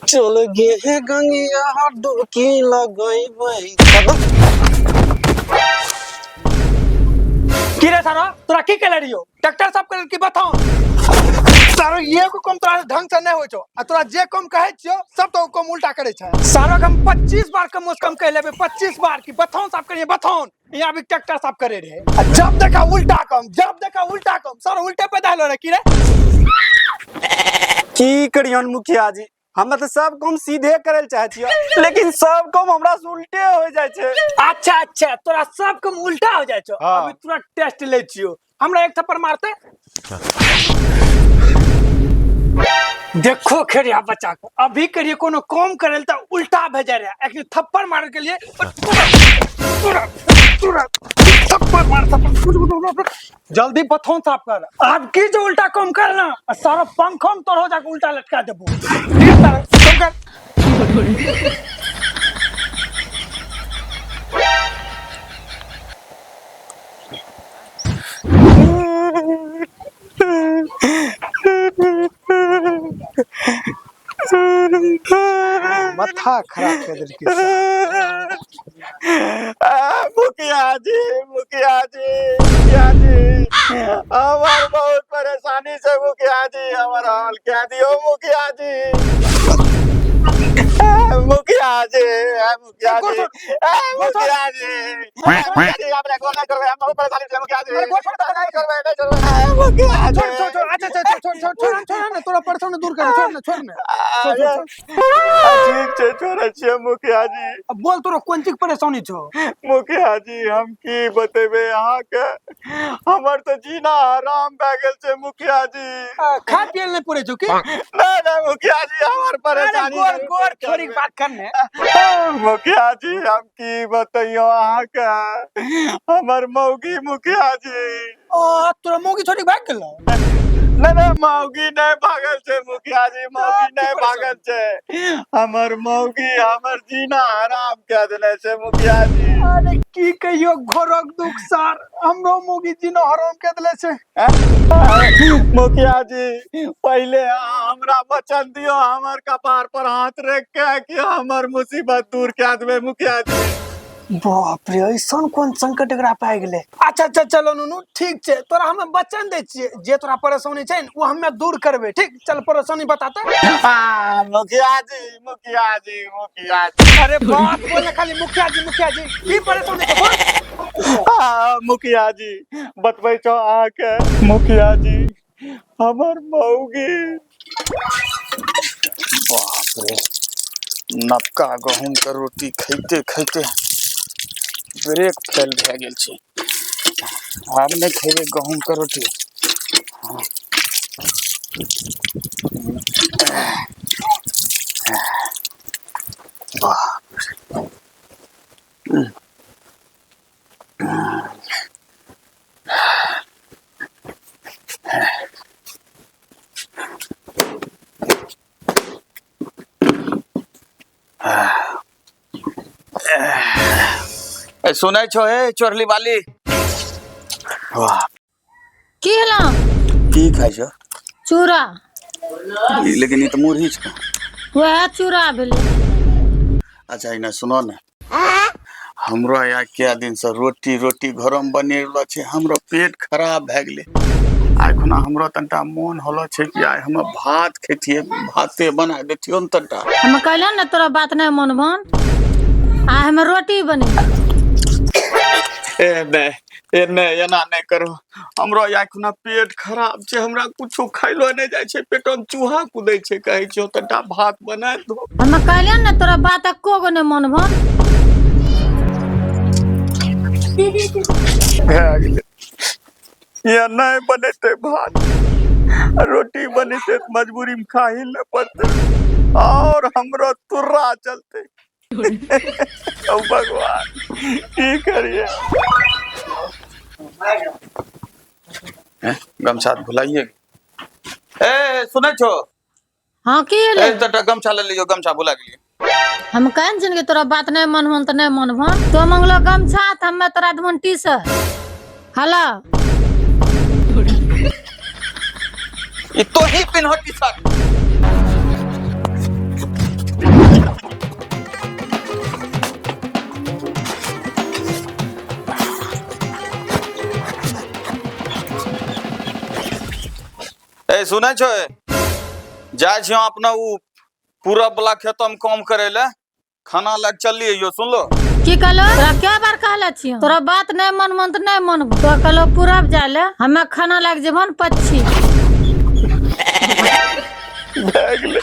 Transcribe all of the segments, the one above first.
चल गे गंगिया डुबकी लगैबै। की रे सारा, तोरा की केले रहियो? ट्रैक्टर साफ करे की बताओ सारो, ये को कम तोरा ढंग से नहीं होय छौ आ तोरा जे कम कहै छियो सब तो कम उल्टा करे छै। सारो के हम 25 बार कम से कम कह लेबे, 25 बार कि बथौन साफ करिए बथौन, यहाँ भी ट्रैक्टर साफ करे रहे आ जब देखा उल्टा कम, जब देखा उल्टा कम, सारो उल्टे पैदा होलो रे की रे? की करियन मुखिया जी, हमरा तऽ सब काम सीधे करे लए चाहे छियै, लेकिन सब काम हमरा से उल्टे हो जाइ छै। अच्छा अच्छा, तोरा सब काम उल्टा हो जाइ छौ। हाँ। अभी तोरा टेस्ट लै छियो, हमरा एक थप्पड़ मारते देखो खेरिया बच्चा को, अभी करिए कोनो काम करे त उल्टा भेजे रहे, एक थप्पड़ मारे के लिए तुरंत तुरंत थप्पड़ मार, थप्पड़ जल्दी बथौन साफ कर। अब की जो उल्टा काम करना आ सारा पंखो में तोड़ हो जाके उल्टा लटका देबो। ठीक सारा काम कर। माथा खराब कर देलकै। मुखिया जी, मुखिया जी, मुखिया जी, हमर बहुत परेशानी छै मुखिया जी, हमर हाल क्या दियो मुखिया जी, मुखिया जी, मुखिया जी, मुखिया जी, मुखिया जी, हमरा गोर नहि करबै, हम बहुत परेशानी छै मुखिया जी, नहि करबै, नहि करबै मुखिया जी। छोड़ छोड़ छोड़, अच्छा अच्छा, छोड़ छोड़ छोड़ छोड़ ना, तोरा परेशानी दूर कर, छोड़ ना, छोड़ ना। ठीक छै, छोड़ै छियै मुखिया जी। अब बोल, तोरा कोन चीज परेशानी छौ? मुखिया जी, हम की बतेबै अहाँके, हमर तऽ जीना हराम भए गेल छै मुखिया जी। खा पिए नहि पड़ै छौ की? नहि नहि मुखिया जी, हमर परेशानी गोर गोर छोड़ी बात करने। मुखिया जी, हम की बतैयो अहाँके, हमर मौगी मुखिया जी। आ तोरा मौगी छोड़ी भाग गेलो? नहि नहि, मौगी नहि भागल छै मुखिया जी, मौगी नहि भागल छै, हमर मौगी हमर जीना हराम कए देने छै मुखिया जी। अरे की कहियो घरक दुख सार, हमरो मौगी जीना हराम कए देले छै। मुखिया जी, पहिले अहाँ हमरा वचन दियो हमर कपार पर हाथ रख के कि हमर मुसीबत दूर कए देबै मुखिया जी। बाप रे, ऐसन कोन संकट एकरा पाइ गेलै? अच्छा अच्छा, चलो नुनू, ठीक छै, तोरा हमे वचन दै छियै, जे तोरा परेशानी छै ने ओ हमे दूर करबै। ठीक, चल परेशानी बताते। मुखिया जी, मुखिया जी, मुखिया जी। अरे बात बोल खाली मुखिया जी मुखिया जी, की परेशानी छै बोल। मुखिया जी, बतबै छौ अहाँके मुखिया जी, हमर मौगी। बाप रे, नवका गहूँम के रोटी खाइते खाइते ब्रेक फेल भए गेल छै, आब नहि खेबै गहूँम के रोटी। बाप रे। ए, सुनै छो हे चोरली वाली? वाह। की हेलो? की खाइ छो? चूड़ा। लेकिन ई तऽ मुरही छौ। वएह चूड़ा भेलै। अच्छा, एने सुनो ने, हमरो यहाँ कए दिन से रोटी रोटी घरमे बनि रहलो छै, हमरो पेट खराब भए गेलै। आइ खुना हमरो तनिटा मोन होलो छै कि आइ हम भात खैतियै, भाते बना देतियो ने तनिटा। हम कहलियौ ने तोरा बात नहि मनभन, आ हम रोटी बने। ए नहि, ए नहि, एना नहि करो, हमरो आइ खुना पेट खराब छै, हमरा कुछो खाइलो नहि जाइ छै, पेटो मे चूहा कुदै छै, कहै छियौ तनिटा भात बना दो। हम कहलियौ ने तोरा बात एको गो नहि मनभन। भए गेलै, या नहि बनेतै भात, रोटी बनेतै तऽ मजबूरी मे खाही ले पड़तै और हमरो तुर्रा चलतै। ओ भगवान, की करिए? हैं, गमछा तऽ भुलाइए गेल। ए सुनै छो? हाँ, की भेलै? ए, तटा गमछा ले लियो, गमछा भुला गेलियै। हम कहै ने कि तोरा बात नहि मनभन तऽ नहि मनभन। तो मंगलो गमछा तऽ हमे तोरा देबन टी शर्ट। हेलो। ई तो ही पिन्ह टी शर्ट। ए सुनै छो, जाइ छियौ अपना उ पूरब वाला खेतम काम करे ले, खाना लग चललियै यो, सुनलो? की कहलो? तोरा क्या बार कहले छियो, तोरा बात नहीं मनबो तऽ नहीं मनबो। तो कहलो पूरब जाय ले, हमे खाना लाग जेबन पक्षी। भए गेलै,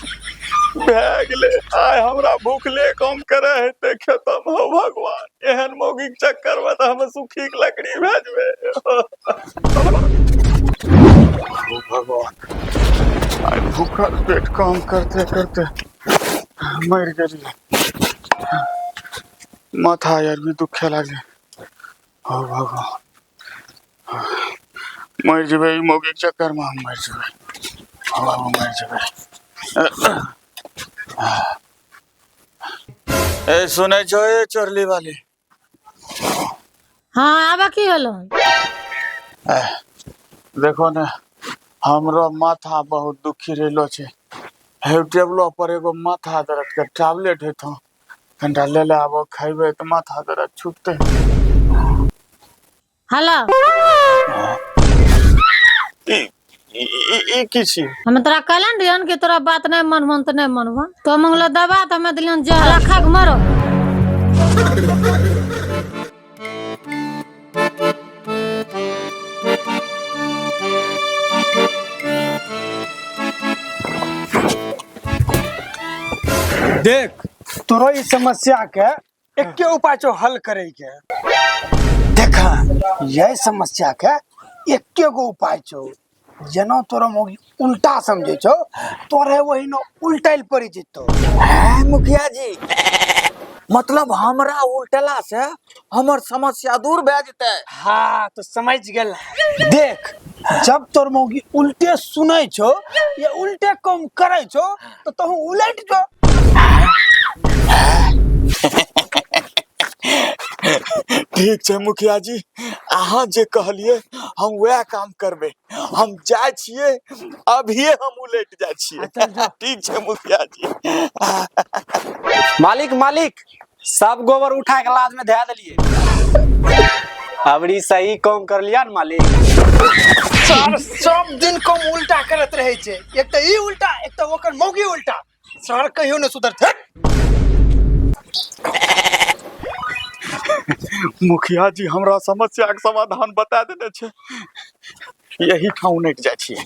भए गेलै। आइ हमरा भूखले काम करे हेतै खेतम। हो भगवान, एहन मौगीक चक्कर में तऽ हम सुखी के लकड़ी भए जेबै। हो भगवान, आइ भूखल पेट काम करते करते मरि गेलियै। माथा आर भी दुखे लागलै। हो भगवान, मरि जेबै ई मौगीक चक्कर में, हम मरि जेबै। हो बाबू, मरि जेबै। ए सुनै छो ए चोरली वाली? हाँ, आबा, की होलो? देखो ने, हमरो माथा बहुत दुखी रहलो छै। हे टेबलो पर एगो माथा दर्द के टैबलेट हेतो, कनिटा ले ले आबो, खैबै तऽ माथा दर्द छूटतै। हेलो। ई ई ई- ई की छी? हम तोरा कहलन रहियन कि तोरा बात नहीं मनबो तऽ नहीं मनबो। तो मंगलो दवा तऽ हमे दिलियन जहर, खा के मरो। देख, तोरो ई समस्या के एके उपाय छौ हल करे के। देखा, यही समस्या के एके गो उपाय छौ। जेना तोरा मौगी उल्टा समझे छौ, तोरे वही न उल्टैल पड़ी जेतौ। है मुखिया जी, मतलब हमरा उल्टला से हमर समस्या दूर भए जेतै? हाँ, तो समझ गेल। देख, जब तोर मौगी उल्टे सुनै छौ या उल्टे काम करै छौ, तो तहु उलट जो। ठीक छै मुखिया जी, अहाँ जे कहलियै हम वएह काम करबै। हम जाइ छियै, अभिये हम उलटि जाइ छियै। ठीक छै मुखिया जी। मालिक, मालिक, सब गोबर उठा के लाद में धए देलिए। अबरी सही काम कर लिया न मालिक? सर, सब दिन काम उल्टा करत रहै छै। एक तऽ ई उल्टा, एक तऽ ओकर मौगी उल्टा। सर, कहियो न सुधरतै। मुखिया जी हमरा समस्या के समाधान बता देने छै। यही ठाम उनटि जाइ छियै।